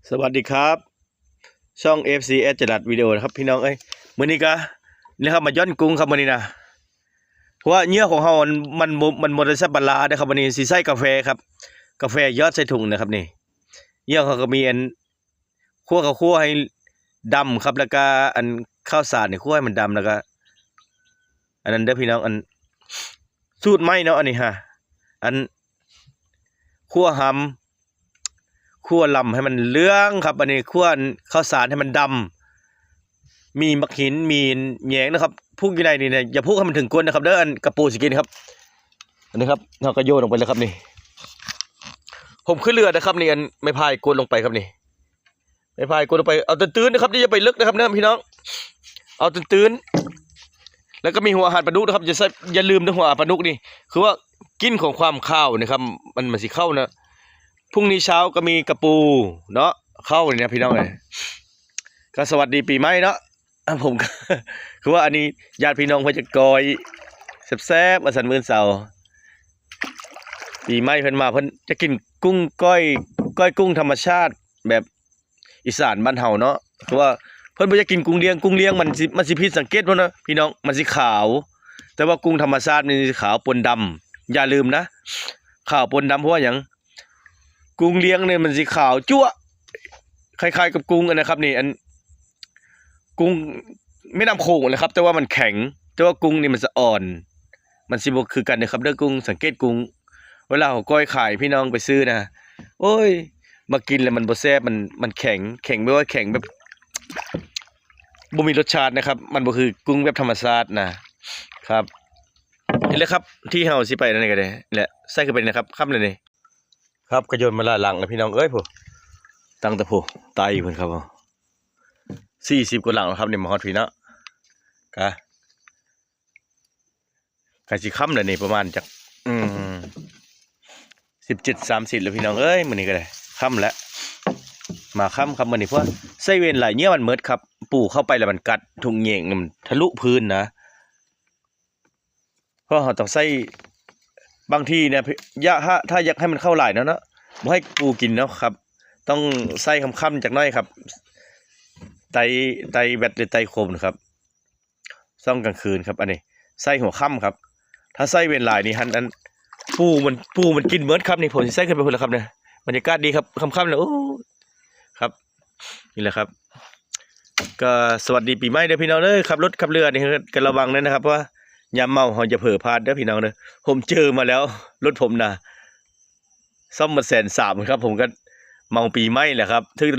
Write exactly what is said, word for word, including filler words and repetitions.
สวัสดีครับ ช่อง เอฟซี แอดจรัสวิดีโอนะครับ พี่น้องเอ้ย มื้อนี้กะ นี่ครับ มาย้อนกุ้งครับ มื้อนี้นะ เพราะว่าเหยื่อของเฮามัน มันบ่ มันบ่ได้ใช้ปลาร้าเด้อครับ มื้อนี้สิใช้กาแฟครับ กาแฟหยอดใส่ถุงนะครับนี่ เหยื่อเขาก็มีอัน คั่วข้าวคั่วให้ดำครับ แล้วก็อันข้าวสารนี่คั่วให้มันดำ แล้วก็ อันนั้นเด้อพี่น้อง อัน สูตรใหม่เนาะ อันนี้ฮะ อัน คั่วหำ คั่วลำให้มันเหลืองครับ อันนี้คั่วข้าวสารให้มันดำ มีหมากหิน มีแหนงนะครับ ผูกอยู่ในนี่นะ อย่าผูกให้มันถึงก้นนะครับเด้อ อันกะปูสิกินครับ อันนี้ครับ เราก็โยนลงไปเลยครับนี่ ผมขึ้นเรือนะครับนี่ อันไม้พายกดลงไปครับนี่ ไม้พายกดลงไป เอาตื้นๆนะครับ นี่อย่าไปลึกนะครับเด้อพี่น้อง เอาตื้นๆ แล้วก็มีหัวอาหารปลาดุกนะครับ อย่าใส่ อย่าลืมนะ หัวอาหารปลาดุกนี่ คือว่ากลิ่นของความคาวนะครับ มัน มันสิเข้านะ พรุ่งนี้เช้าก็มีกะปูเนาะ เข้านี่นะพี่น้องเอ้ย ก็สวัสดีปีใหม่เนาะ อ่ะ ผมก็ คือว่าอันนี้ญาติพี่น้องเพิ่นจะก้อยแซ่บๆ ว่าซั่น มื้อเช้า ปีใหม่เพิ่นมา เพิ่นจะกินกุ้งก้อย ก้อยกุ้งธรรมชาติแบบอีสานบ้านเฮาเนาะ คือว่าเพิ่นบ่อยากกินกุ้งเลี้ยง กุ้งเลี้ยงมันสิ มันสิผิดสังเกตเพิ่นนะพี่น้อง มันสิขาว แต่ว่ากุ้งธรรมชาติมันสิขาวปนดำ อย่าลืมนะ ขาวปนดำ เพราะว่าหยัง กุ้งเลี้ยงเนี่ยมันสิขาวจั๊วะ คล้ายๆกับกุ้งอันนะครับนี่ อัน กุ้งแม่น้ำโขงนะครับ แต่ว่ามันแข็ง แต่ว่ากุ้งนี่มันจะอ่อน มันสิบ่คือกันนะครับเด้อ กุ้ง สังเกตกุ้ง เวลาเขาก้อยขายพี่น้องไปซื้อนะ โอ้ย มากินแล้วมันบ่แซ่บ มัน มันแข็ง แข็งแบบว่าแข็งแบบ บ่มีรสชาตินะครับ มันบ่คือกุ้งแบบธรรมชาตินะ ครับ นี่แหละครับ ที่เฮาสิไปนั่นนี่ก็ได้ และใส่เข้าไปนะครับ คำเลยนี่ ครับ ก็โยนมาหลายหลังแล้วพี่น้องเอ้ย ผู้ ตั้งแต่ผู้ ไตเพิ่นครับ สี่สิบกว่าหลังแล้วครับ นี่มาฮอดพี่เนาะ กะ กะสิค่ำแล้วนี่ ประมาณจัก อืม สิบเจ็ดสามสิบแล้วพี่น้องเอ้ย มื้อนี้ก็ได้ ค่ำแล้ว มาค่ำครับมื้อนี้ เพราะว่าใส่เวรหลาย เหยื่อมันหมดครับ ปูเข้าไปแล้วมันกัด ทุกแหนงมันทะลุพื้นนะ เพราะเราต้องใส่ บางทีเนี่ย อยาก ถ้า ถ้าอยากให้มันเข้าหลายเนาะ เนาะ บ่ให้ปูกินเนาะครับ ต้องใส่ค่ำๆจักหน่อยครับ ไต ไตแวดหรือไตโคมนะครับ ช่วงกลางคืนครับ อันนี้ ใส่หัวค่ำครับ ถ้าใส่เวรหลายนี่ หันอัน ปูมัน ปูมันกินหมดครับนี่ ผมสิใส่ขึ้นไปพุ้นแล้วครับเนี่ย บรรยากาศดีครับ ค่ำๆแล้ว โอ้ ครับ นี่แหละครับ ก็สวัสดีปีใหม่เด้อพี่น้องเด้อ ขับรถขับเรือนี่ก็ระวังด้วยนะครับ เพราะว่ายามเมาเราจะเผลอพลาดเด้อพี่น้องเด้อ ผมเจอมาแล้ว รถผมนะ ซ่อมมาแสนสามครับ ผมก็เมาปีใหม่แหละครับ ถือ